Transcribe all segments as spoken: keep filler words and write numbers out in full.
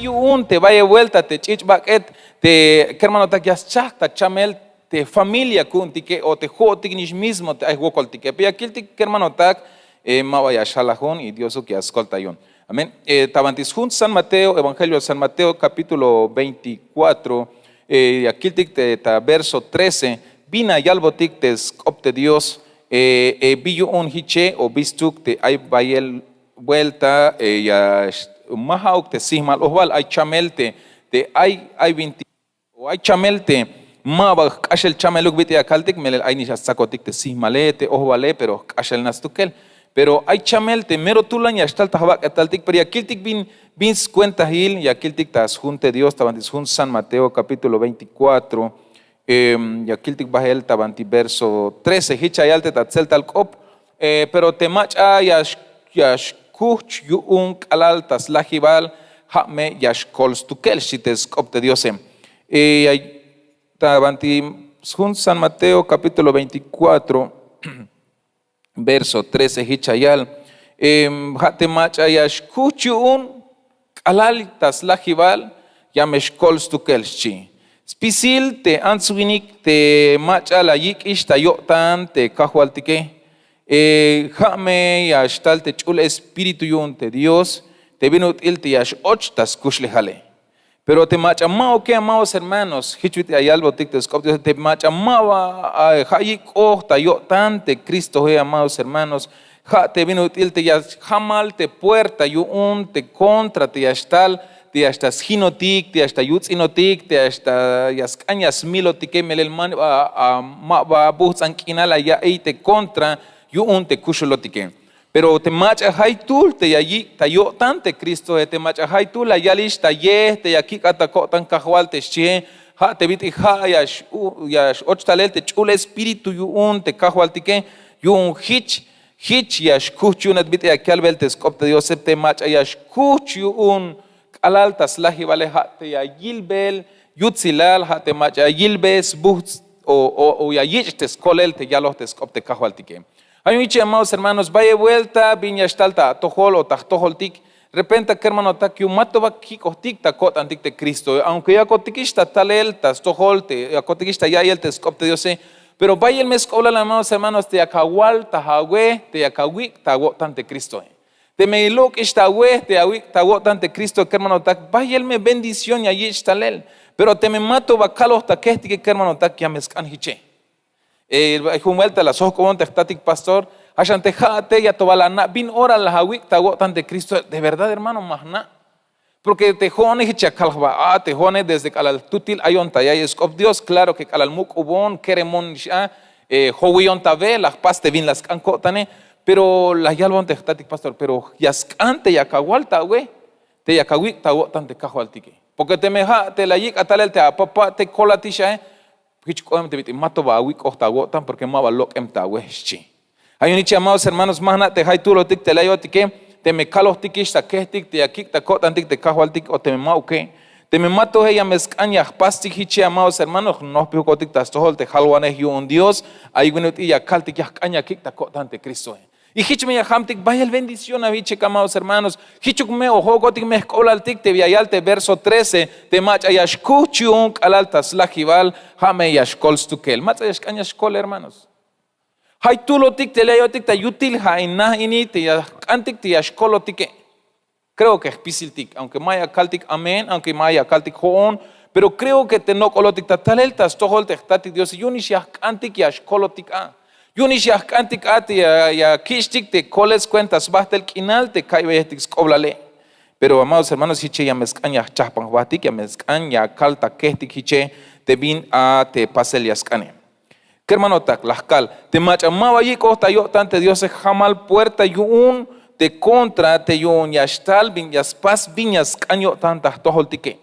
Yu'un te bayel buelta te ch'ich' bak'et te kermanotak ya schaj ta chamel te familia ku'untike o te jo'otik nix mismo te ay jwokoltike. Pero ya kiltik kermanotak, ma ba ya xjalajun y diosuk ya skoltayon. Amén. Ta banti sjun san mateo evangelio san mateo kapítulo veinticuatro, ya kiltik te ta verso trece, bin a yalbotik te sk'op te dios, bi yu'un jiche o bi stuk te ay bayel buelta, ya ma ja'uk te sijmal ojbal ay chamel te ay ay binti o ay chamel te ma ba jk'axel chameluk bit'il ya kaltik melel ay nix ya stzakotik te sijmale te ojbale pero jk'axel nax stukel. Pero ay chamel te mero tulan ya xtal ta jbak'etaltik pero ya kiltik bin bin skuentajil ya kiltik ta sjun te dios ta banti sjun san mateo kapítulo veinticuatro, ya kiltik bahel ta banti verso trece jich ya yal te ta tzeltal k'op. Pero te mach'a ya xkuhch yu'un k'alal ta slajibal, ha me ya xkol stukel xchi te sk'op te diose. Ta banti sjun san mateo kapítulo veinticuatro, verso trece hich ayal, ha te mach'a ya xkuhch yu'un k'alal ta slajibal, ya me xkol stukel xchi. Spisil te ants winik te mach'a la yik'ix ta yo'tan te kajwaltike, ha me ya xtal te ch'ul espíritu yu'un te dios te bin ut'il te ya x'och ta skuxlejale. Pero te mach'a ma'uke amados hermanos hich bit'il ya yalbotik te sk'op te diose te mach'a ma ba ha yik'oj ta yo'tan te kristoe amados hermanos, ha te bin ut'il te ya jamal te puerta yu'un te kontra te ya xtal, te ya xtal sjinotik te ya xtal yuts'inotik te ya xtal ya sk'an ya smilotike melel ma ba buhts'an k'inal la ya'iy te kontra yu'un te kuxulotike. Pero te mach'a jaytuhl te ya yik' ta yo'tan te kristoe te mach'a jaytuhl la yalix ta yej te ya kik'at ta ko'tan kajwal te xchihe, ha te bit'il ha ya x'och talel te ch'ul espíritu yu'un te kajwaltike. Yu'un hich hich ya xkuhch yu'un at bit'il ya kalbel te sk'op te diose te mach'a ya xkuhch yu'un k'alal ta slajibale ha te ya yilbel yutsilal ha te mach'a ya yilbe sbuhts' o ya yich' te skolel te yaloj te sk'op te kajwaltike. Ay jun yiche amados hermanos bayel buelta bin ya xtal ta atojol o ta jtojoltik. Repenta kermanotak yu'un ma to ba kik'ojtik ta ko'tantik te kristoe aunke yakotikix ta talel ta stojol te yakotikix ta ya'iyel te sk'op te diose. Pero bayel me sk'oblal amados hermanos te yak awal ta awe te yak awik' ta awo'tan te kristoe. Teme lok'ix ta awe te awik' ta awo'tan te kristoe kermanotak bayel me bendición ya yich' talel. Pero teme ma to ba kaloj ta kejtike kermanotak ya me sk'an hiche. Ay jun buelta la sjojk'obon te jtatik pastor, ha xan te ha'ate ya to ba la ana' bin ora la awik' ta awo'tan te kristoe de verdad hermano ma jna'. Porke te ho'one hich ya kal jba a te ho'one desde k'alal jtutil ayon ta ya'iyel sk'op dios klaro ke k'alal muk'ubon keremon nix a, jowiyon ta be la jpas te bin la sk'an ko'tane. Pero la yalbon te jtatik pastor pero ya sk'an te yak awal ta awe te yak awik' ta awo'tan te kajwaltike. Porke teme ha te la yik' atalel te apapa te kolatix ae, hich k'oem te bit'il ma to ba awik'oj ta awo'tan porke ma ba lok'em ta awe xchi. Ay jun yiche amados hermanos ma jna' te jaytuhlotik te la yo'tike, teme kalojtikix ta kejtik te ya kik' ta ko'tantik te kajwaltik o teme ma'uke. Teme ma to he ya me sk'an ya jpastik hiche amados hermanos jnojpijukotik ta stojol te jalwanej yu'un dios. Ay bin ut'il ya kaltik ya jk'an ya kik' ta ko'tan te kristoe. Y hich me ya jamtik bayel bendición a hichek amados hermanos. Hichuk me o jo'okotik me jk'oblaltik te ya yal te verso trece, te mach'a ya xkuhch yu'un k'alal ta slajibal, ha me ya xkol stukel mach'a ya xk'an ya xkol hermanos. Jaytuhlotik te la yo'tik ta yutil ha in na ini te ya jk'antik te ya xkolotike. Kreo ke jpisiltik aunke ma ya kaltik amén aunke ma ya kaltik ho'on, pero kreo ke te nok'olotik ta talel ta stojol te jtatik diose yu'unix ya jk'antik ya xkolotik a. Yu'unix ya jk'antik a te ya kich'tik te kolel skuenta sbahtel k'inal te ka'iybeyejtik sk'oblale. Pero amados hermanos hiche ya me sk'an ya jchahpan jbahtik ya me sk'an ya kal ta kejtik hiche te bin a te pasel ya sk'ane. Kermanotak la jkal, te mach'a ma ba yik'oj ta yo'tan te diose jamal puerta yu'un te kontra te yu'un ya xtal bin ya spas bin ya sk'an yo'tan ta jtojoltike.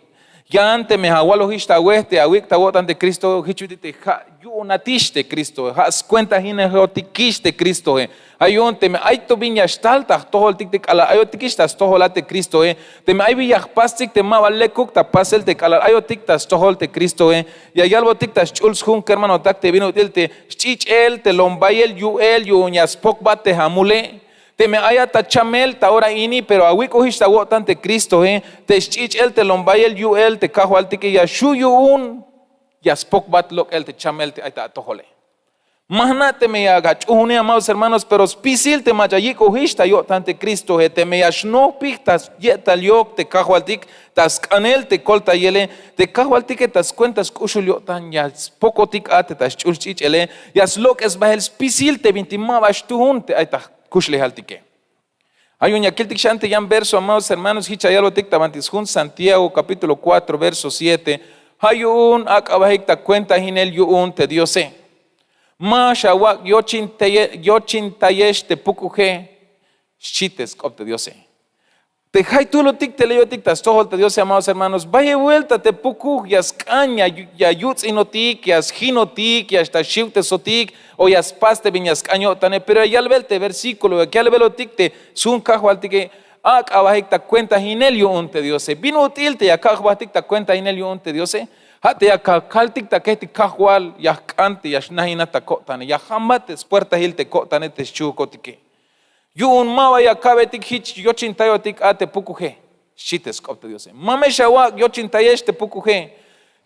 Yan teme awalojix ta awe te awik' ta awo'tan te kristoe hich bit'il te ha' yu'unatix te kristoe ha' skuentajinejotikix te kristoe. Ha yu'un teme ay to bin ya xtal ta jtojoltik te k'alal ayotikix ta stojol a te kristoe, teme ay bin ya jpastik te ma ba lekuk ta pasel te k'alal ayotik ta stojol te kristoe. Ya yalbotik ta sch'ul sjun kermanotak te bin ut'il te sch'ich'el te lom bayel yu'el yu'un ya spokbat te amule. Teme ayat ta chamel ta ora ini pero awik'ojix ta awo'tan te kristoe, te sch'ich'el te lombayel yu'el te kajwaltike ya xhu' yu'un, ya spokbat lok'el te chamel te ay ta atojole. Ma jna' teme ya ach'uunej, amados hermanos, pero spisil te mach'a yik'ojix ta yo'tan te kristoe, teme ya xnojpij ta ye'tal yok te kajwaltik, ta sk'anel te koltayele, te kajwaltike ta skuenta sk'uxul yo'tan ya spokotik a te ta sch'ul sch'ich'ele, ya slok'es bahel spisil te bintik ma ba xtuun te ay ta jkuxlejaltike. Ha yu'un ya kiltik xan te yan verso, amados hermanos, hich ya yalbotik ta banti sjun Santiago capítulo cuatro verso siete. Ha yu'un ak'abajik ta kuentahinel yu'un te Diose. Ma xawak' yochintayex te pukuje, xchi te sk'op te Diose. Te jaytulotik te leyotik ta stojol te Diose, amados hermanos, bayel buelta te pukuj ya sk'an ya yuts'inotik, ya sjinotik, ya xtal xiwtesotik, o ya spas te bin ya sk'an yo'tane. Pero ya yalbel te versíkulo, ya yalbelotik te sjun kajwaltike, ak'abajik ta kuentahinel yu'un te Diose. Bin ut'il te ya kak' jbahtik ta kuentahinel yu'un te Diose? Ha te ya kaltik ta kehtik kajwal ya jk'an te ya xnajinat ta ko'tane, ya jambat te spuertahil te ko'tane te xchihukotike. Yu'un ma ba ya ka'betik hich yochintayotik a te pukuje, xchi te sk'op te Diose. Ma me xawak' yochintayex te pukuje,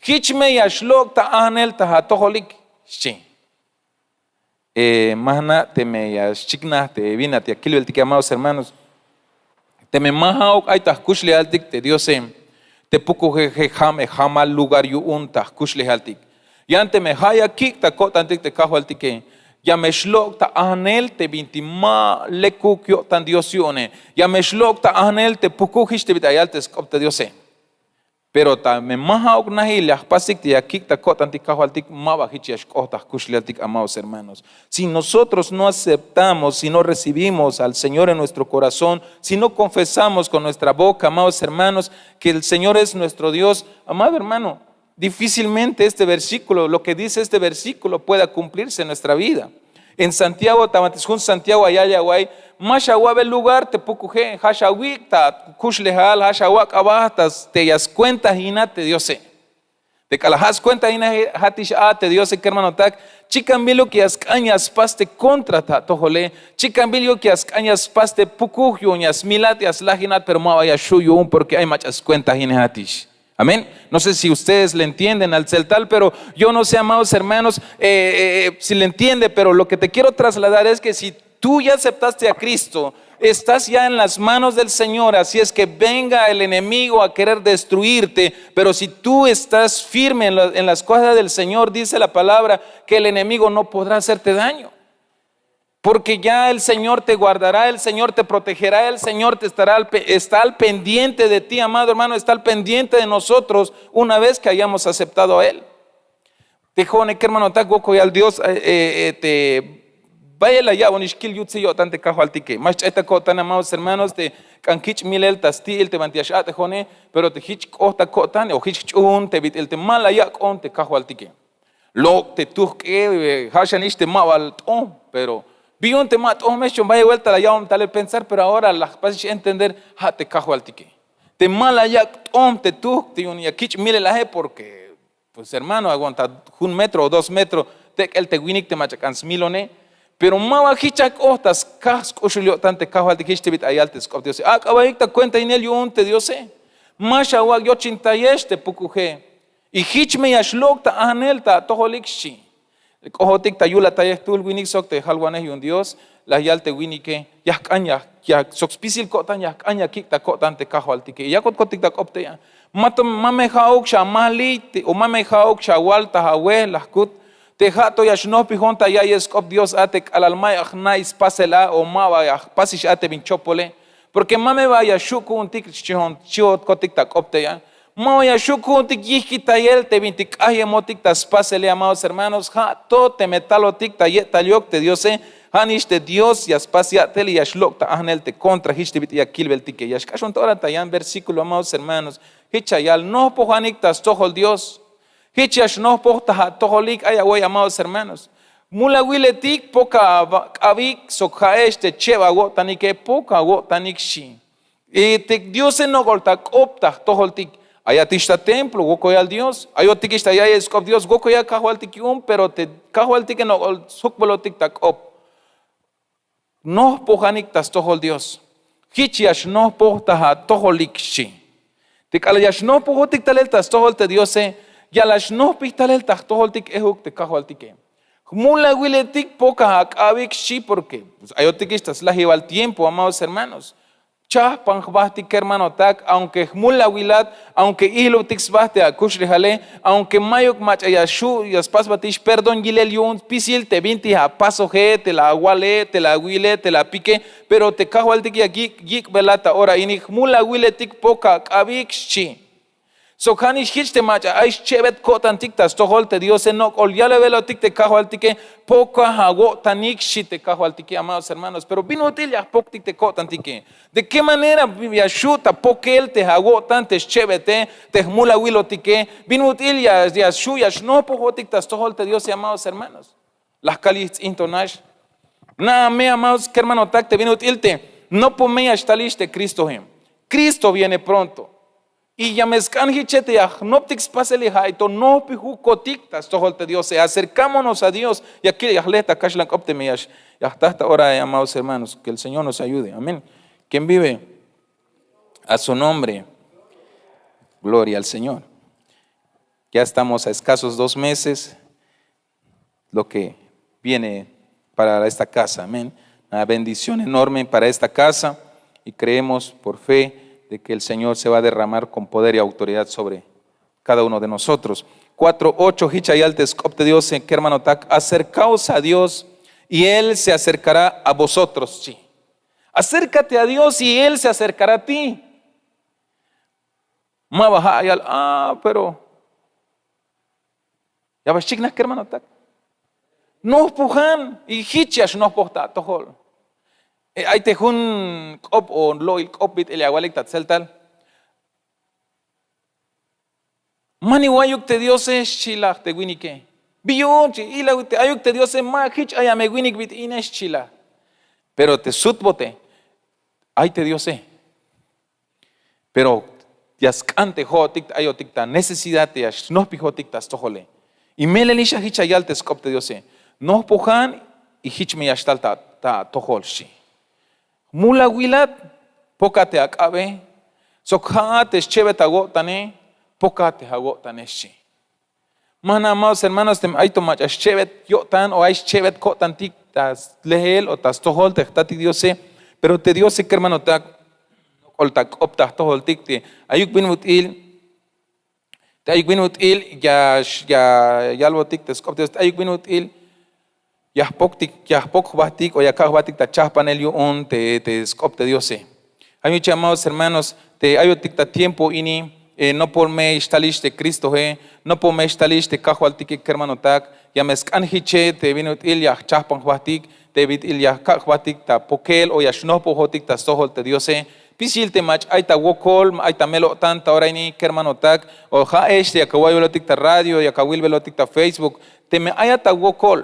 hich me ya xlok' ta ajnel ta atojolik, xchi. Ma jna' teme ya xchiknaj te binat ya kilbeltike, amados hermanos. Teme ma ja'uk ay ta jkuxlejaltik te Diose, te pukuje je' ja' me jamal lugar yu'un ta jkuxlejaltik. Yan teme ja' ya kik' ta ko'tantik te kajwaltike, ya me xlok' ta ajnel te bintik ma lekuk yo'tan Dios yu'une. Ya me xlok' ta ajnel te pukuj, hich te bit'il ya yal te sk'op te Diose. Pero teme ma ja'uk najil ya jpasik te ya kik' ta ko'tantik kajwaltik, ma ba hich ya xk'oht ta jkuxlejaltik, amados hermanos. Si nosotros no aceptamos, si no recibimos al Señor en nuestro corazón, si no confesamos con nuestra boca, amados hermanos, que el Señor es nuestro Dios, amado hermano, difícilmente este versículo, lo que dice este versículo, pueda cumplirse en nuestra vida. En Santiago, ta banti sjun Santiago ya yal ya awa'iy: ma xawa'be lugar te pukuje, ha xawik' ta jkuxlejal, ha xawak' aba ta te ya skuentajinat te Diose. Te k'alal ha skuentajinatix a te Diose, kermanotak, chikan bin yu'un ya sk'an ya spas te contra ta atojole, chikan bin yu'un ya sk'an ya spas te pukuj yu'un ya smilat, ya slajinat, pero ma ba ya xhu' yu'un porque ay mach'a skuentajinatix. Amén. No sé si ustedes le entienden al tseltal, pero yo no sé, amados hermanos, eh, eh, si le entiende, pero lo que te quiero trasladar es que si tú ya aceptaste a Cristo, estás ya en las manos del Señor, así es que venga el enemigo a querer destruirte, pero si tú estás firme en la- en las cosas del Señor, dice la palabra que el enemigo no podrá hacerte daño. Porque ya el Señor te guardará, el Señor te protegerá, el Señor te estará al pe- está al pendiente de ti, amado hermano, está al pendiente de nosotros una vez que hayamos aceptado a Él. Te jo'one, kermanotak, wokol yal Dios, eh, eh, eh, te bayel la ya'bonix kil yutsil yo'tan te kajwaltike. Ma xch'ay ta ko'tan, amados hermanos, te k'an kich' milel ta sti'il te banti ya x-a'tejo'one, pero te hich k'ot ta ko'tan o hich jch'uun te bit'il te ma la yak'on te kajwaltike. Lok' te tujk'e, eh, ha xanix te ma bal t'ohom, pero bi yu'un te ma t'ohomex, chon bayel buelta la ya'bon talel pensar, pero ahora la jpasix entender, ha te kajwaltike. Te ma la yak' t'ohom te tujk' te yu'un ya kich' milel aje, porque pues hermano, aguanta jun metro o dos metro tek'el te winik te mach'a k'an smilone. Pero ma ba hich ya k'ot ta skaj sk'uxul yo'tan te kajwaltik, hich te bit'il ya yal te sk'op Diose. Ak'abahik ta kuentahinel yu'un te Diose. Ma xawak' yochintayex te pukuje. Y hich me ya xlok' ta ajnel ta atojolik, xchi. K'ojotik ta yul atayej jtul winik sok te jalwanej yu'un Dios, la yal te winike, ya jk'an ya, ya sok spisil ko'tan, ya jk'an ya kik' ta ko'tan te kajwaltike. Yakotkotik ta k'op tey a. Ma to, ma me ja'uk xamahliy te, o ma me ja'uk xawal ta awe, la jkut. Te ha to ya xnojpijon ta ya'iyel sk'op Dios a te k'alal ma ya jna'i spasel a o ma ba ya jpasix a te bin chopole. Porque ma me ba ya xhu' ku'untik, xchihon, xchihotkotik ta k'op tey a. Ma ba ya xhu' ku'untik yijkitayel te bintik k'ajyemotik ta spasele, amados hermanos. Ha to teme talotik ta ye'tal yok te Diose, ha nix te Dios ya spas ya'tel y ya xlok' ta ajnel te contra, hich te bit'il ya kilbeltike. Ya xk'axon ta ora ta yan versículo, amados hermanos. Hich ya yal: nojpojanik ta stojol Dios. Hich ya xnojpoj ta atojolik. Ay awoy, amados hermanos. Mul awiletik, pok ak'abik sok ja'ex te cheb awo'tanike, pok awo'tanik, xchi. Y te Diose nok'ol ta k'op ta jtojoltik. Ayatix ta templo, wokol yal Dios. Ayotikix ta ya'iyel sk'op Dios, wokol yal kajwaltik yu'un, pero te kajwaltike nok'ol sjukbelotik ta k'op. Nojpojanik ta stojol Dios. Jich ya xnojpoj ta atojolik, xchi. Te k'alal ya xnojpojotik talel ta stojol te Diose, ya la xnojpij talel ta jtojoltik ejuk te Kajwaltike. Jmulawiletik pok ak'abik, xchi, porque, pues, ayotikix ta slajibal tiempo, amados hermanos. Chajpan jbajtik kermanotak, aunque jmulawilat, aunque ijlubtik sba te akuxlejale, aunque mayuk mach'a ya xju' ya spasbatix perdón yilel yu'un spisil te bintik apasoje, te la awale, te la awile, te la apike, pero te Kajwaltik ya yik' yik'belat ta ora ini, jmulawiletik pok ak'abik, xchi. Sok ja'nix jich te mach'a ay schebet ko'tantik ta stojol te Diose, nok'ol yalbelotik te Kajwaltike, pok awo'tanik, xchi te Kajwaltike, amados hermanos. Pero bin ut'il ya jpoktik te ko'tantike? ¿De qué manera ya xju' ta pokel te awo'tan te schebete, te jmulawilotike? ¿Bin ut'il ya, ya xju' ya xnojpojotik ta stojol te Diose, amados hermanos? La jkal yijts'in to nax. Na'a me, amados kermanotak, te bin ut'il te nopoj me ya xtalix te Cristoe. Cristo viene pronto. Y ya me sk'an jiche te ya jnoptik spasel, y ja' ay to nojpijukotik ta stojol te Diose. Acercámonos a Dios. Ya kil, ya jle ta kaxlan k'op teme ya x-, ya jta ta orae, amados hermanos. Que el Señor nos ayude. Amén. ¿Quién vive? A su nombre. Gloria al Señor. Ya estamos a escasos dos meses lo que viene para esta casa. Amén. Una bendición enorme para esta casa, y creemos por fe de que el Señor se va a derramar con poder y autoridad sobre cada uno de nosotros. Cuatro ocho, jich ya yal te sk'op te Diose, kermanotak: acercaos a Dios y Él se acercará a vosotros, xchi. Acércate a Dios y Él se acercará a ti. Ma ba ja' ya yal, ah, pero ya ba xchiknaj kermanotak. Nojpojan, y jich ya xnojpoj ta atojol. E, ay te jun k'op o lo'il k'op bit'il ya awalik ta tseltal. Mani wayuk te Diose, xchi la te winike. Bi yu'un, xchi, ila te ayuk te Diose, ma jich ay a me winik bit'il ine, xchi la. Pero te sutbote, ay te Diose. Pero ya sk'an te jo'otik te ayotik ta necesidad te ya xnojpijotik ta stojole. Y melelix a jich ya yal te sk'op te Diose: nojpojan, y jich me ya xtal ta, ta atojol, xchi. Jmulawilat, pok a te ak'abe, sok ja'at te schebet awo'tane, pok a te awo'tane, xchi. Ma jna', amados hermanos, teme ay to mach'a schebet yo'tan o ay schebet ko'tantik ta sleel o ta stojol te jtatik Diose, pero te Diose, kermanotak, nok'ol ta k'op ta jtojoltik te ayuk bin ut'il, te ayuk bin ut'il ya, ya yalbotik te sk'op te Dios, te ayuk bin ut'il ya jpoktik, ya jpok jbatik o ya kak' jbatik ta chajpanel yu'un te, te sk'op te Diose. Ay muchos amados hermanos te ayotik ta tiempo ini, eh, nopol me xtalix te Cristoe, nopol me xtalix te Kajwaltike, kermanotak, ya me sk'an jiche te bin ut'il ya jchajpan jbatik, te bit'il ya kak' jbatik ta pokel o ya xnojpojotik ta stojol te Diose. Spisil te mach'a ay ta wokol, ay ta mel-o'tan ta ora ini, kermanotak, o ja'ex te yak awa'iybelotik ta radio, yak awilbelotik ta Facebook, teme ayat ta wokol,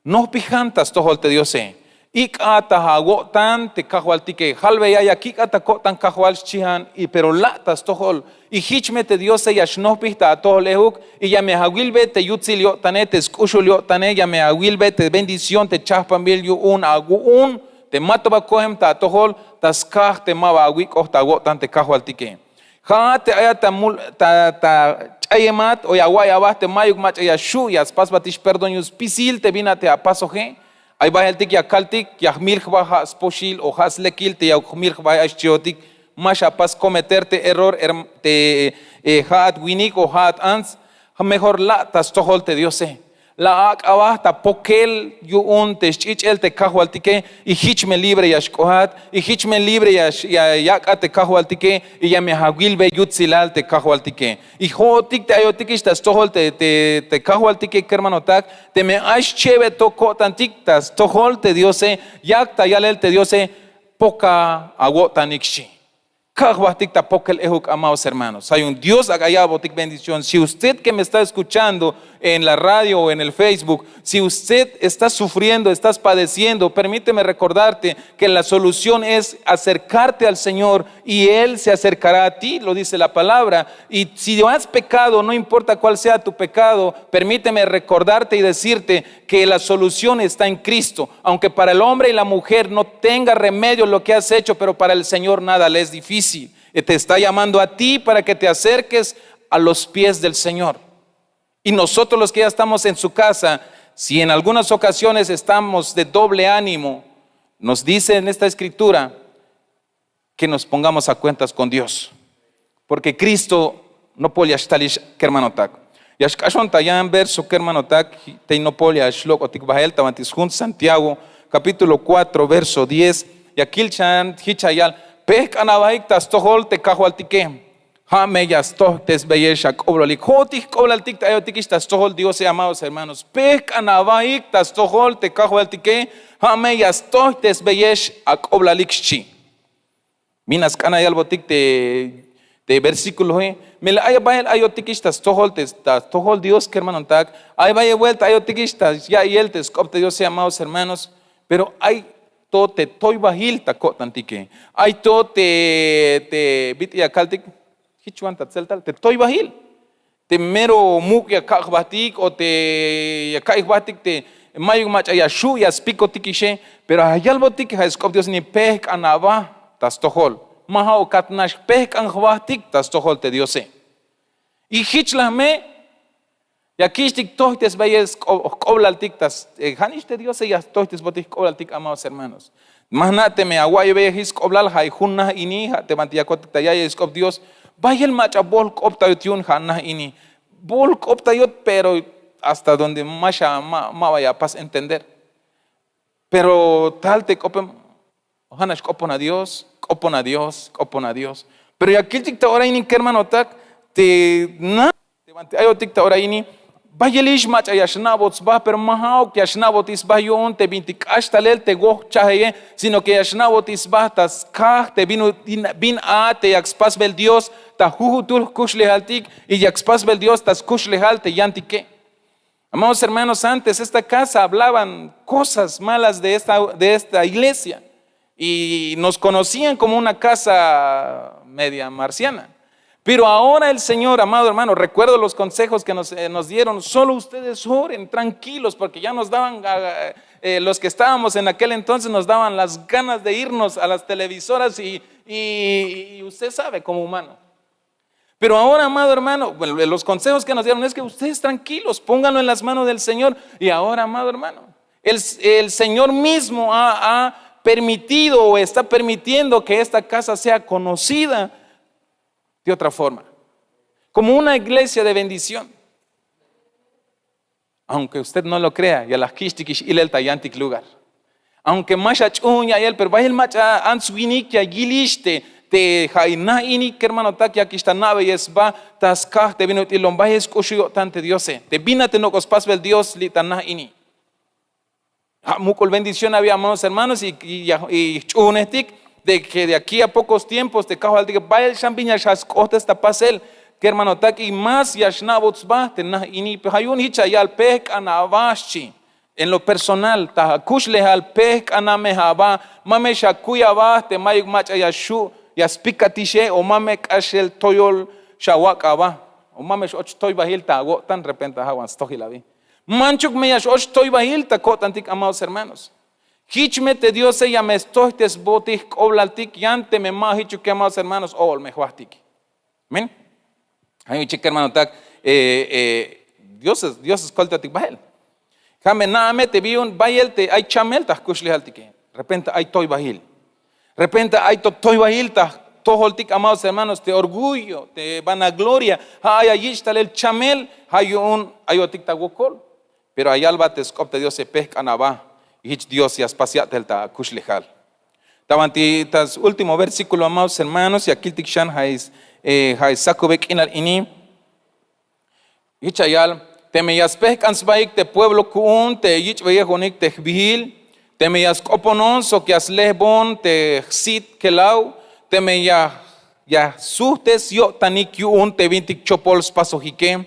nojpijan ta stojol te Diose. Ik'at ta awo'tan te Kajwaltike, jalbeya ya kik'at ta ko'tan Kajwal, xchian, y pero la' ta stojol. Y jich me te Diose ya xnojpij ta atojol ejuk, y ya me awilbe te yutsil yo'tane, te sk'uxul yo'tane, ya me awilbe te bendición, te chajpanbil yu'un awu'un te ma to ba koem ta atojol, ta skaj te ma ba awik'oj ta awo'tan te Kajwaltike. Ja'at te ayat ta mul, ta, ta ch'ayemat o ya awa'iy aba te mayuk mach'a ya xju' ya spasbatix perdón yu'un spisil te bin a te apasoje. Ay baheltik ya kaltik ya jmil jba ja' spoxil o ja' slekil te ya jmil jba ay xchihotik. Ma xapas cometer te error, herm-, te, eh, ja'at winik o ja'at ants. Mejor la' ta stojol te Diose. La ak' aba ta pokel yu'un te sch'ich'el te Kajwaltike, y jich me libre ya xk'oat, y jich me libre ya x-, ya yak'at te Kajwaltike, y ya me awilbe yutsilal te Kajwaltike. Y jo'otik te ayotikix ta stojol te, te, te Kajwaltike, kermanotak, teme ay schebet to ko'tantik ta stojol te Diose, yak ta yalel te Diose: poka awo'tanik, xchi. Ka' jbahtik ta pokel ehuk, amados hermanos. Ay un Dios ak' aya'botik bendición. Si usted que me está escuchando en la radio o en el Facebook, si usted está sufriendo, estás padeciendo, permíteme recordarte que la solución es acercarte al Señor y Él se acercará a ti, lo dice la palabra. Y si has pecado, no importa cuál sea tu pecado, permíteme recordarte y decirte que la solución está en Cristo. Aunque para el hombre y la mujer no tenga remedio lo que has hecho, pero para el Señor nada le es difícil. Te está llamando a ti para que te acerques a los pies del Señor. Y nosotros los que ya estamos en su casa, si en algunas ocasiones estamos de doble ánimo, nos dice en esta escritura que nos pongamos a cuentas con Dios. Porque Cristo nopol ya xtalix, kermanotak. Ya xk'axon ta yan verso, kermanotak, tey nopol ya xlok'otik bahel ta banti sjun Santiago, capítulo cuatro, verso diez. Ya kil xan jich ya yal: pehk'an abahik ta stojol te Kajwaltike. Ja' me ya stojtesbeyex ak'oblalik. Jo'otik jk'oblaltik te ayotikix ta stojol Diose, amados hermanos. Pehk'an abahik ta stojol te Kajwaltike. Ja' me ya stojtesbeyex ak'oblalik, xchi. Bin a sk'an ya yalbotik te, te versículoe. Melel ay bahel ayotikix ta stojol te, ta stojol Dios, kermanotak. Ay bayel buelta ayotikix ta ya'iyel te sk'op te Diose, amados hermanos. Pero ay to te toybahil ta ko'tantike. Ay to te, te bit'il ya kaltik, jich wan ta tseltal, te toybahil. Te mero muk' ya kak' jbahtik o te ya ka'iy jbahtik te mayuk mach'a ya xhu' ya spikotikixe. Pero ya yalbotik ja' sk'op Dios ini: pehk'an aba ta stojol. Ma ja'uk kat nax, pehk'an jbahtik ta stojol te Diose. Y jich la me ya kixtik jtojtesbeyel jk'oblaltik ta s- eh, ja'nix te Diose ya jtojtesbotik jk'oblaltik, amados hermanos. Ma jna' teme awa'iybeyel jich sk'oblal, ja' jun na ini, ja' te banti yakotik ta ya'iyel sk'op Dios. Bayel mach'a bohl k'optayot yu'un ja' na ini. Bohl k'optayot, pero hasta donde ma xa ma, ma ba ya apas entender. Pero tal te k'opem, ja' nax k'opon a Dios, k'opon a Dios, k'opon a Dios. Pero ya kiltik ta ora ini, kermanotak, te na te banti ayotik ta ora ini, bayelix mach'a ya xna'bot sba, pero ma ja'uk ya xna'botik sba yu'un te bintik k'ax talel te wohchajeye, sino que ya xna'botik sba ta skaj te bin, bin a te yak spasbel Dios ta jujutul jkuxlejaltik, y yak spasbel Dios ta skuxlejal te yantike. Amados hermanos, antes esta casa hablaban cosas malas de esta, de esta iglesia y nos conocían como una casa media marciana. Pero ahora el Señor, amado hermano, recuerdo los consejos que nos, eh, nos dieron: solo ustedes oren, tranquilos, porque ya nos daban, ah, eh, los que estábamos en aquel entonces, nos daban las ganas de irnos a las televisoras y, y, y usted sabe, como humano. Pero ahora, amado hermano, bueno, los consejos que nos dieron es que ustedes tranquilos, pónganlo en las manos del Señor. Y ahora, amado hermano, el, el Señor mismo ha, ha permitido o está permitiendo que esta casa sea conocida de otra forma, como una iglesia de bendición. Aunque usted no lo crea, ya la jkich'tikix ilel ta yantik lugar. Aunque ma xach'uhun ya'iyel, pero bayel mach'a ants winik ya yilix te, te ja' na ini, kermanotak, yakix ta na'beyel sba ta skaj te bin ut'il lom bayel sk'uxul yo'tan te Diose. Te bin a te nok'o spasbel Dios li' ta na ini. Ja' muk'ul bendición abi, amados hermanos, y, y ya, y jch'uhunejtik de que de aquí a pocos tiempos te Kajwaltike bayel xan bin ya xjal sk'ohtes ta pasel, kermanotak, y más ya xna'bot sba te na ini. Pero ja' yu'un jich ya yal: pehk'an aba, xchi. En lo personal, ta akuxlejal, pehk'ana me aba, ma me xakuy aba te mayuk mach'a ya xju' ya spikatixe, o ma me k'axel toyol xawak' aba, o ma me x-och toybahil ta awo'tan. Repente ja' wan stojil abi. Manchuk me ya x-och toybahil ta ko'tantik, amados hermanos. Jich me te Diose ya me stojtesbotik jk'oblaltik, yan teme ma jichuke, amados hermanos, o'ol me jbahtik. Amén. Ja' yu'un chik, kermanotak, eh, eh, Dios, Dios skoltatik bahel. Ja' me na'a me te bin yu'un bayel te ay chamel ta jkuxlejaltike. Repente ay toybahil. Repente ay to toybahil ta jtojoltik, amados hermanos, te orgullo, te vanagloria. Ja' ay ya yich' talel chamel, ja' yu'un ayotik ta wokol. Pero ya yalbat te sk'op te Diose: pehk'an aba. Y jich Dios ya spas ya'tel ta akuxlejal. Ta banti ta último versículo, amados hermanos, ya kiltik xan ja' is, eh, ja' is sakube k'inal ini. Jich ya yal: teme ya spehk'an sbaik te pueblo ku'un te yich'beyejonik te jbihil, teme ya sk'oponon sok ya slehbon te jsit kelaw, teme ya ya sujtes yo'tanik yu'un te bintik chopol spasojike.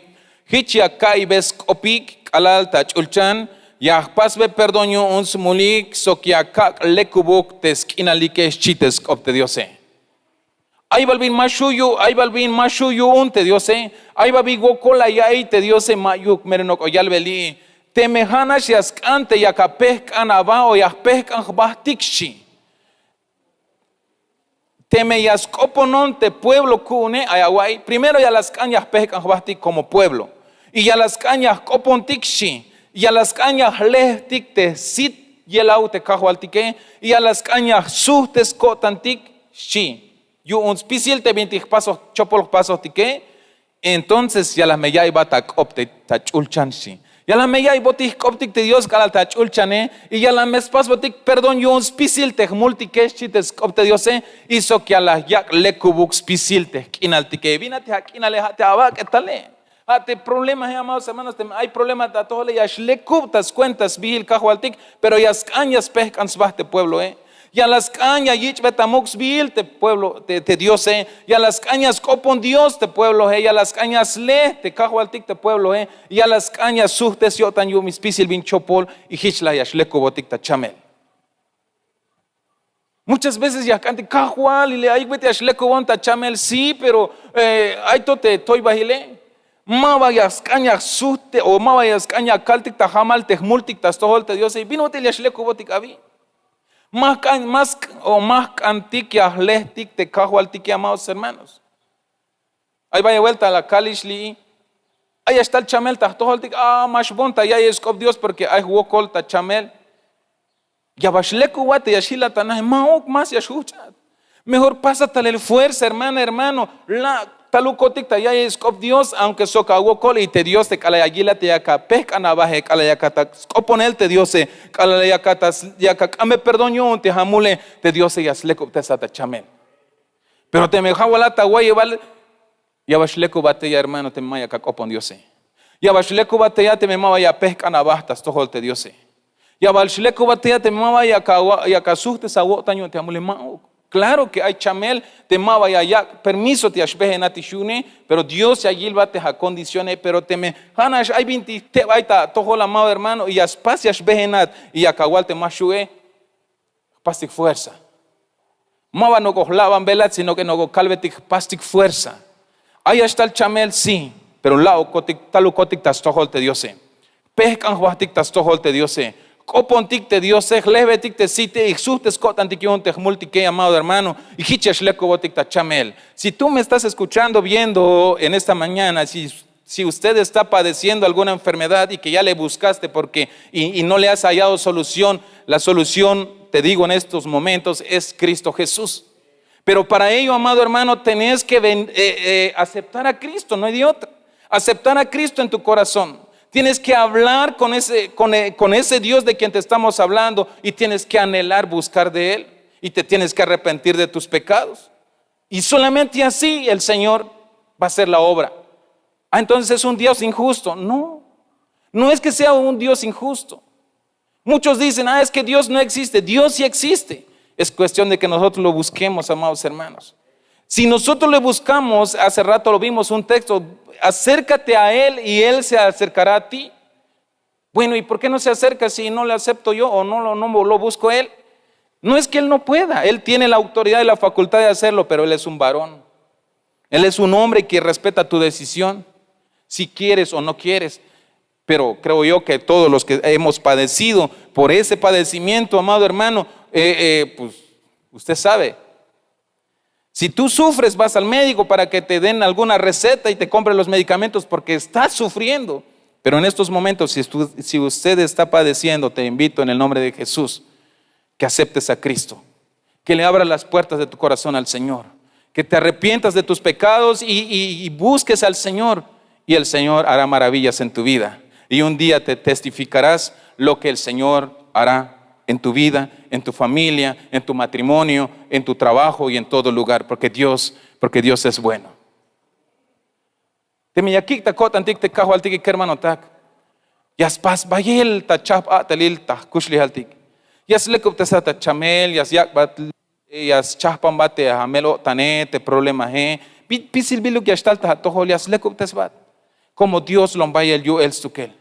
Jich ya ka'iybe sk'opik k'alal ta ch'ulchan, ya jpasbe perdón yu'un smulik sok ya kak' lekubuk te sk'inalike, xchi te sk'op te Diose. Ay bal bin ma xju' yu- ay bal bin ma xju' yu'un te Diose. Ay bal bin wokol la ya'iy te Diose. Ma'yuk, mero nok'o yalbeli. Teme ja'nax ya sk'an te yak apejk'an aba o ya jpejk'an jbajtik, xchi. Teme ya sk'oponon te pueblo ku'une, ay awa'iy, primero ya la sk'an ya jpejk'an jbajtik como pueblo, y ya la sk'an ya jk'opontik, xchi. Ya la sk'an ya jlejtik te sit yelaw te Kajwaltike, y ya la sk'an ya jsujtes ko'tantik, xchi. Yu'un spisil te bintik jpasoj, chopol jpasojtike. Entonces ya la me ya'iy ba ta k'op te, ta ch'ulchan, xchi. Ya la me ya'iy botik jk'optik te Dios k'alal ta ch'ulchane, y ya la me spasbotik perdón yu'un spisil te jmultike, xchi te sk'op te Diose. Y sok ya la yak' lekubuk spisil te jk'inaltike. Bin a te ak'inale, ja' te abak'etale. Ja' te problemae, amados hermanos, teme ay problema ta atojole, ya xlekub ta skuenta sbiil Kajwaltik, pero ya sk'an ya spejk'an sba te puebloe. Ya la sk'an ya yich'be ta muk' sbiil te pueblo, te, te Diose. Ya la sk'an ya sk'opon Dios te puebloe. Ya la sk'an ya sle te Kajwaltik te puebloe. Ya la sk'an ya sujtes yo'tan yu'un spisil bin chopol, y jich la ya xlekubotik ta chamel. Muchas veces ya jk'antik, Kajwal, y le ayik bit'il ya xlekubon ta chamel, sí, pero, eh, ay to te toybajile. Ma ba ya sk'an ya jsujte o ma ba ya sk'an ya kaltik ta jamal te jmultik ta stojol te Diose, y bin ut'il ya xlekubotik abi. Ma jk'an, ma sk- o ma jk'antik ya jlejtik te Kajwaltike, amados hermanos. Ay bayel buelta la kalix li'i. Ay ya xtal chamel ta jtojoltik, a, ma xboon ta ya'yel sk'op Dios porque ay jwokol ta chamel. Ya bal xlekubat te ya xjilat ta naje? Ma'uk, más ya xjujch'at. Mejor pasa talel fuerza, hermana, hermano. La' talukotik ta ya'yel sk'op Dios, aunque sok awokol, y te Dios te k'alal ya yilat te yak apejk'an abaje, k'alal yak ata sk'oponel te Diose, k'alal yak ata s- yak ak'ambe perdón yu'un te jamule, te Diose ya slekubtesat ta chamel. Pero teme ja' wal at awayebal, ya bal xlekubat tey, hermano, teme ma yak ak'opon Diose. Ya bal xlekubat tey a teme ma ba ya apejk'an aba ta stojol te Diose. Ya bal xlekubat tey a teme ma ba yak awa- yak asujtes awo'tan yu'un te amule. Ma'uk. Claro que ay chamel te ma ba ya yak' permiso te ya xbejenatix yu'une, pero Dios ya yilbat te acondicióne. Pero teme ja'nax ay bintik teb ay ta atojol, amado hermano, y ya spas ya xbejenat y yak awal te ma xju'e, jpastik fuerza. Ma ba nok'o jla'banbelat, sino que nok'o kalbetik, jpastik fuerza. Ay ya xtal chamel, sí, pero la'ukotik, talukotik ta stojol te Diose. Pejk'an jbajtik ta stojol te Diose. Jk'opontik te Diose, jlejbetik te site y jsujtes ko'tantik yu'un te jmultike, amado hermano, y jich ya xlekubotik ta chamel. Si tú me estás escuchando, viendo en esta mañana, si si usted está padeciendo alguna enfermedad y que ya le buscaste porque, y, y no le has hallado solución, la solución, te digo, en estos momentos es Cristo Jesús. Pero para ello, amado hermano, tenés que ven- eh, eh, aceptar a Cristo, no hay de otra. Aceptar a Cristo en tu corazón. Tienes que hablar con ese, con e- con ese Dios de quien te estamos hablando y tienes que anhelar buscar de Él y te tienes que arrepentir de tus pecados. Y solamente así el Señor va a hacer la obra. Ah, entonces es un Dios injusto. No, no es que sea un Dios injusto. Muchos dicen, ah, es que Dios no existe. Dios sí existe. Es cuestión de que nosotros lo busquemos, amados hermanos. Si nosotros le buscamos, hace rato lo vimos un texto, acércate a Él y Él se acercará a ti. Bueno, ¿y por qué no se acerca si no le acepto yo o no lo, no lo busco él? No es que él no pueda, él tiene la autoridad y la facultad de hacerlo, pero él es un varón. Él es un hombre que respeta tu decisión, si quieres o no quieres. Pero creo yo que todos los que hemos padecido por ese padecimiento, amado hermano, eh, eh, pues usted sabe, si tú sufres, vas al médico para que te den alguna receta y te compre los medicamentos porque estás sufriendo. Pero en estos momentos, si, tú- si usted está padeciendo, te invito en el nombre de Jesús que aceptes a Cristo, que le abras las puertas de tu corazón al Señor, que te arrepientas de tus pecados y, y- y busques al Señor, y el Señor hará maravillas en tu vida. Y un día te testificarás lo que el Señor hará en tu vida, en tu familia, en tu matrimonio, en tu trabajo y en todo lugar, porque Dios, porque Dios es bueno. Teme ya kik' ta ko'tantik te kajwaltike, kermanotak, ya spas bayel ta chajp a'telil ta jkuxlejaltik. Ya slekubtesat ta chamel, ya syak'bat ya schahpanbat te amel-o'tane, te problemahe. Spisil biluk ya xtal ta atojol, ya slekubtesbat. Komo dios lom bayel yu'el stukel,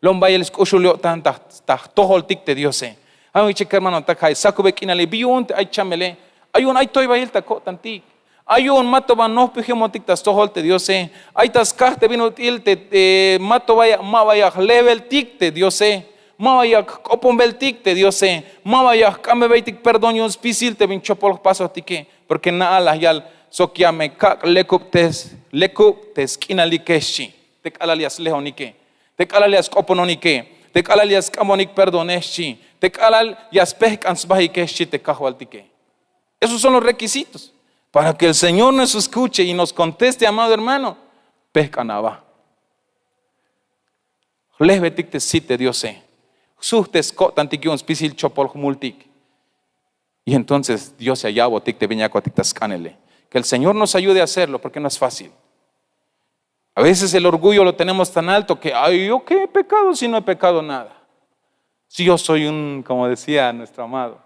lom bayel sk'uxul yo'tan ta jtojoltik te diose. Ay me wiche kermanotak, ja' sakube k'inale bi yu'un te ay chamele. Ay yu'un ay toybail ta ko'tantik. Ay yu'un ma to ban nojpijemotik ta stojol te diose. Ay ta skaj te bin ut'il te ma to bay ma bay ya jlejbeltik te diose, ma bay ya jk'oponbeltik te diose, ma bay ya jk'ambebeytik perdón yu'un spisil te bin chopol jpasojtike. Porke na'al la yal sok ya me kak' lekub te sk'inalike xchi. Te k'alal ya slejonike, te k'alal ya sk'opononike, te k'alal ya sk'ambonik perdone xchi, te k'alal ya spejk'an sbajike xchi te kajwaltike. Esos son los requisitos para ke el señor nos eskuche y nos konteste amado hermano. Pejk'an aba, jlejbetik te sit te diose, jsuhtes ko'tantik yu'un spisil chopol jmultik. Y entonces dios ya ya'botik te bin yakotik ta sk'anele. Ke el señor nos ayude a hacerlo porke no es fácil. A veces el orgullo lo tenemos tan alto ke ay yo ke he pekado si no he pekado nada. Si yo soy un komo decía nuestro amado,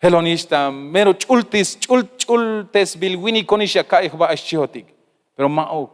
jelonix ta mero ch'ultis ch'ultesbil winik konix ya ka'i jba ay xchihotik. Pero ma'uk,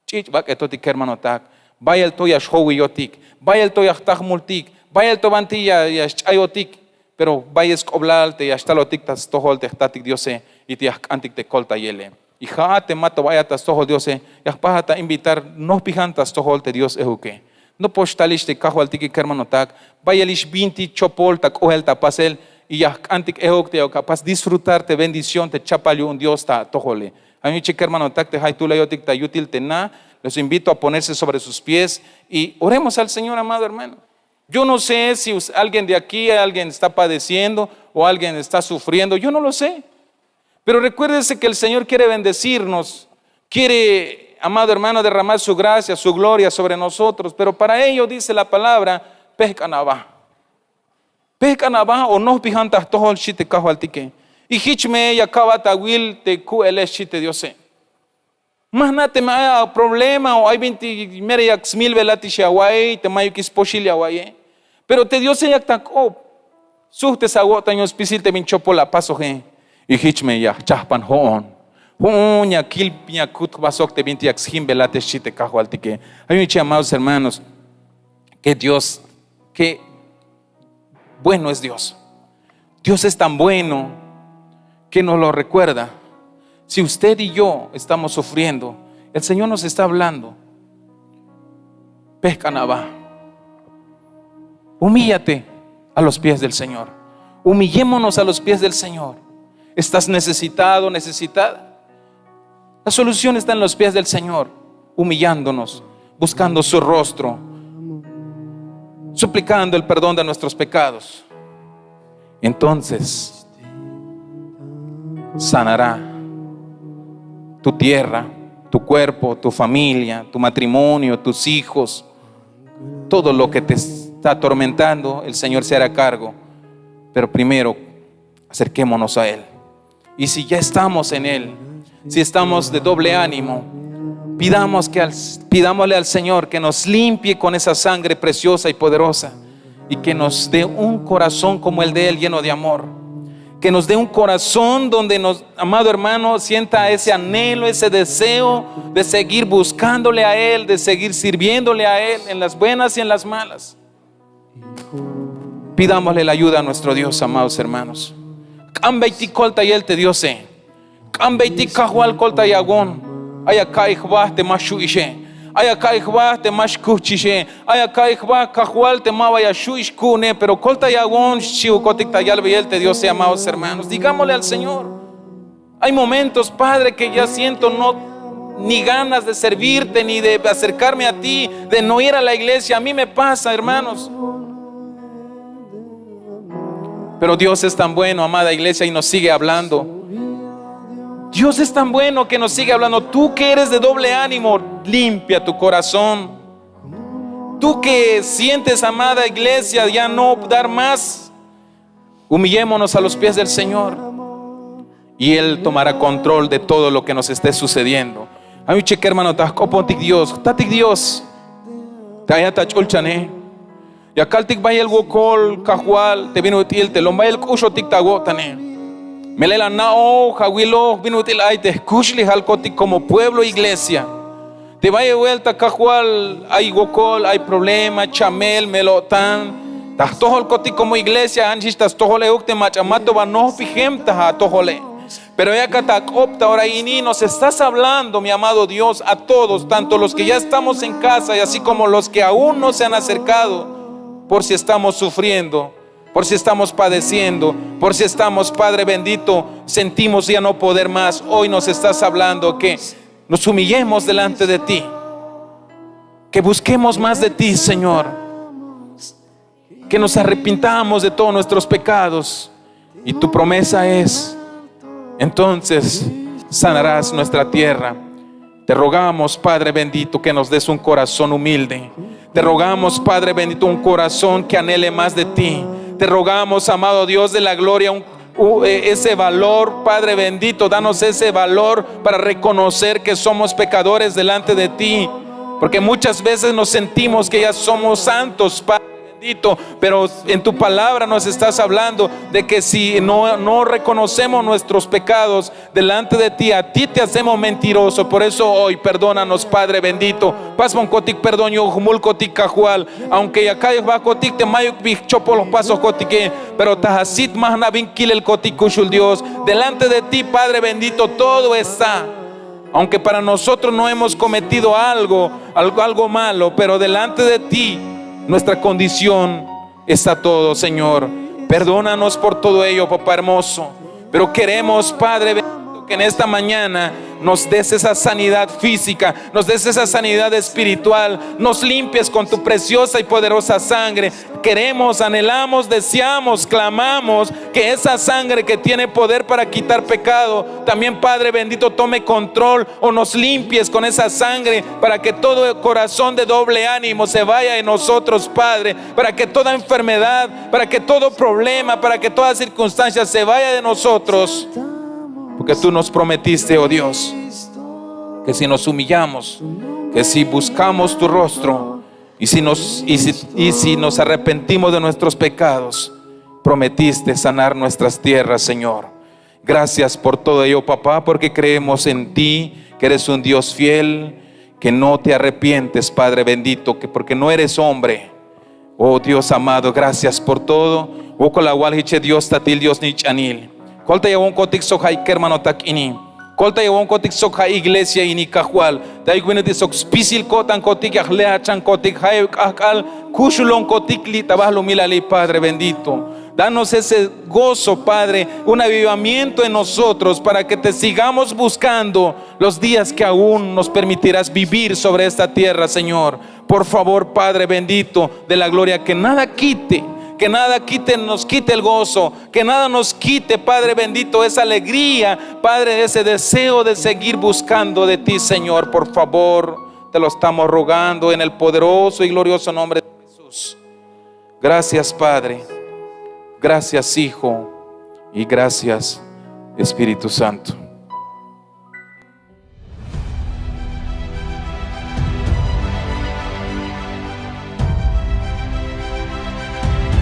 ch'ich' bak'etotik kermanotak. Bayel to ya xjowiyotik, bayel to ya jta jmultik, bayel to banti ya xch'ayotik. Pero bayel sk'oblal te ya xtalotik ta stojol te jtatik diose, y te ya jk'antik te koltayele. Y ja'at te ma to bayat ta stojol diose, ya jpajat ta invitar nojpijan ta stojol te dios ejuke. Nopox talix te kajwaltike kermanotak. Bayelix binti chopol ta k'ohel ta pasel, y ya jk'antik ejuk te ya apas disfrutar te bendición te chapal yu'un dios ta atojole. Ay me wiche kermanotak te jaytulayotik ta yutil te na, los invito a ponerse sobre sus pies y oremos al señor amado hermano. Yo no sé si alguien de aquí alguien está padeciendo o alguien está sufriendo, yo no lo sé. Pero recuérdese ke el señor kiere bendecirnos, kiere amado hermano derramar su gracia, su gloria sobre nosotros. Pero para ello dice la palabra, pejk'an aba. Pejk'an aba o nojpijan ta jtojol xchi te kajwaltike. Y jich me ya ka'bat awil te ku'ele xchi te diose. Ma jna' teme ay aproblema o ay bintik mero yak smilbelatix awa'iy te mayukix spoxil ya awa'iye. Pero te diose yak ta k'op. Suhtes awo'tan yu'un spisil te bin chopol apasoje. Y jich me ya jchahpan ho'on, ho'on ya kil ya kut jba sok te bintik yak sjimbelate xchi te kajwaltike. Ay me wiche amados hermanos, ke dios ke bueno es dios. Dios es tan bueno ke nos lo rekuerda. Si usted y yo estamos sufriendo, el señor nos está hablando. Pejk'an aba. Humíllate a los pies del señor. Humillémonos a los pies del señor. Estás necesitado, necesitada. La solución está en los pies del señor, humillándonos, buscando su rostro, suplicando el perdón de nuestros pecados. Entonces sanará tu tierra, tu cuerpo, tu familia, tu matrimonio, tus hijos. Todo lo ke te está atormentando el señor se hará cargo. Pero primero acerquémonos a él. Y si ya estamos en él, si estamos de doble ánimo, pidamos que al, pidámosle al señor ke nos limpie kon esa sangre preciosa y poderosa, y ke nos de un korazón komo el de él lleno de amor. Ke nos de un korazón donde nos amado hermano sienta ese anhelo, ese deseo de seguir buskandole a él, de seguir sirviéndole a él en las buenas y en las malas. Pidamosle la ayuda a nuestro dios amados hermanos. K'ambeytik koltayel te diose. K'ambeytik kajwal koltayawon. Ay aka'iy jba te ma xhu'ixe. Ay aka'iy jba te ma xkuhchixe. Ay aka'iy jba kajwal te ma ba ya xhu'ix ku'une pero koltayawon xchihukotik ta yalbeyel te diose amados hermanos digamole al señor. Hay momentos padre ke ya siento no ni ganas de servirte ni de acerkarme a ti, de no ir a la iglesia a mi me pasa hermanos. Pero dios es tan bueno amada iglesia y nos sigue hablando. Dios es tan bueno ke nos sigue hablando. Tú ke eres de doble ánimo, limpia tu korazón. Tú ke sientes amada iglesia ya no dar mas, humillémonos a los pies del señor, y él tomara kontrol de todo lo ke nos este sucediendo. Ay me wiche kermanotak jk'opontik dios jtatik dios, te ayat ach'ulchane, ya kaltik bayel wokol kajwal te bin ut'il te lom bayel k'uxotik ta awo'tane. Melel ana'oj, awiloj bin ut'il ay te jkuxlejalkotik como pueblo, iglesia. Te bayel buelta, Kajwal, ay wokol, ay problema, chamel, mel-o'tan. Ta jtojolkotik como iglesia, ja'nix ta stojol euk te mach'a ma to ba nojpijem ta atojole. Pero ya ka ta ak'op ta ora ini nos estás hablando, mi amado Dios, a todos, tanto los que ya estamos en casa y así como los que aún no se han acercado, por si estamos sufriendo, por si estamos padeciendo, por si estamos, Padre bendito, sentimos ya no poder más. Hoy nos estás hablando que nos humillemos delante de ti, que busquemos más de ti, Señor, que nos arrepintamos de todos nuestros pecados. Y tu promesa es, entonces sanarás nuestra tierra. Te rogamos, Padre bendito, que nos des un corazón humilde. Te rogamos, Padre bendito, un corazón que anhele más de ti. Te rogamos, amado Dios de la gloria, un, u- e- ese valor, Padre bendito, danos ese valor para reconocer que somos pecadores delante de ti. Porque muchas veces nos sentimos que ya somos santos, Padre bendito, pero en tu palabra nos estás hablando de que si no, no reconocemos nuestros pecados delante de ti, a ti te hacemos mentiroso. Por eso hoy perdónanos, Padre bendito. Pasbonkotik perdón yu'un jmulkotik, Kajwal. Aunque ya ka'y jbahkotik te mayuk bi jchopol jpasojkotike, pero ta jasit ma jna' bin kilelkotik, kuxul Dios. Delante de ti, Padre bendito, todo está. Aunque para nosotros no hemos cometido algo, algo, algo malo, pero delante de ti nuestra condición está todo, Señor. Perdónanos por todo ello, papá hermoso. Pero queremos, Padre bendito, que en esta mañana nos des esa sanidad física, nos des esa sanidad espiritual, nos limpies con tu preciosa y poderosa sangre. Queremos, anhelamos, deseamos, clamamos que esa sangre que tiene poder para quitar pecado, también, Padre bendito, tome control o nos limpies con esa sangre para que todo corazón de doble ánimo se vaya de nosotros, Padre, para que toda enfermedad, para que todo problema, para que toda circunstancia se vaya de nosotros. Porque tú nos prometiste, oh Dios, que si nos humillamos, que si buscamos tu rostro, y si nos, y si, y si nos arrepentimos de nuestros pecados, prometiste sanar nuestras tierras, Señor. Gracias por todo ello, papá, porque creemos en ti, que eres un Dios fiel, que no te arrepientes, Padre bendito, que porque no eres hombre. Oh Dios amado, gracias por todo. Wokol awal jiche Dios tatil, Dios nich'anil. Koltayawonkotik sok ja' kermanotak ini. Koltayawonkotik sok ja' iglesia ini, Kajwal. Te ay winet'il sok spisil ko'tankotik, ya jlejachankotik, jayeb k'ajk'al kuxulonkotik li' ta balumilali, Padre bendito. Danos ese gozo, Padre, un avivamiento en nosotros para que te sigamos buscando los días que aún nos permitirás vivir sobre esta tierra, Señor. Por favor, Padre bendito de la gloria, que nada quite, que nada quite, nos quite el gozo, que nada nos quite, Padre bendito, esa alegría, Padre, ese deseo de seguir buscando de ti, Señor. Por favor, te lo estamos rogando en el poderoso y glorioso nombre de Jesús. Gracias, Padre. Gracias, Hijo. Y gracias, Espíritu Santo.